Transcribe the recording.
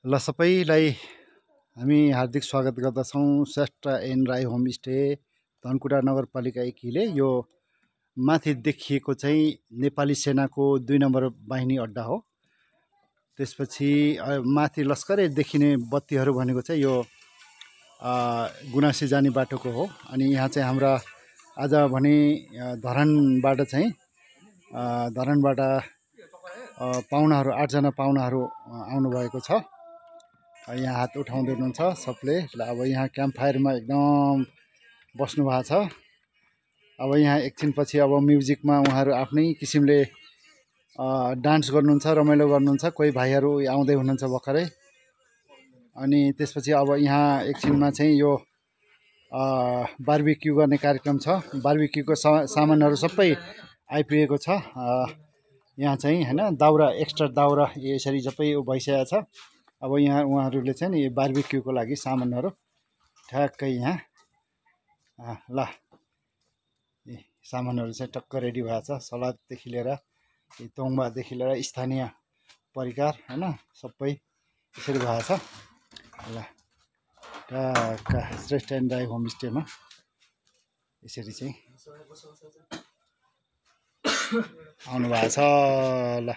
ल सबैलाई हामी हार्दिक स्वागत गर्दछौँ। श्रेष्ठ एन राई होमस्टे धनकुटा नगरपालिका 1ले यो माथि देखिएको चाहिँ नेपाली सेनाको 2 नम्बर बाहिनी अड्डा हो। त्यसपछि माथि लस्करै देखिने बत्तीहरू भनेको चाहिँ यो गुनासी जाने बाटोको हो। अनि यहाँ चाहिँ हाम्रा आज भने धरानबाट पाहुनाहरू 8 जना पाहुनाहरू आउनुभएको छ। यहाँ हात उठाउँदै हुनुहुन्छ सबले। अब यहाँ क्याम्प फायरमा एकदम बस्नु भएको छ। अब यहाँ एकछिनपछि अब म्युजिकमा उहाँहरू आफ्नै किसिमले डान्स गर्नुहुन्छ, रमाइलो गर्नुहुन्छ। कोही भाइहरू आउँदै हुनुहुन्छ भर्खरै। अनि त्यसपछि अब यहाँ एकछिनमा चाहिँ यो बार्बिक्यू गर्ने कार्यक्रम छ। बार्बिक्यूको सामानहरू सबै आइपुगेको छ। यहाँ चाहिँ हैन दाउरा, एक्स्ट्रा दाउरा यसरी सबै भइसकेको छ। अब यहाँ उहाँहरूले चाहिँ नि बार्बिक्यूको लागि सामानहरू ठ्याक्कै यहाँ ल सामानहरू चाहिँ टक्क रेडी भएको छ। सलाददेखि लिएर तोङ्बादेखि लिएर स्थानीय परिकार हैन सबै यसरी भएको छ। ल टक्क श्रेष्ठ एन राई होमस्टेमा यसरी चाहिँ आउनु भएको छ। ल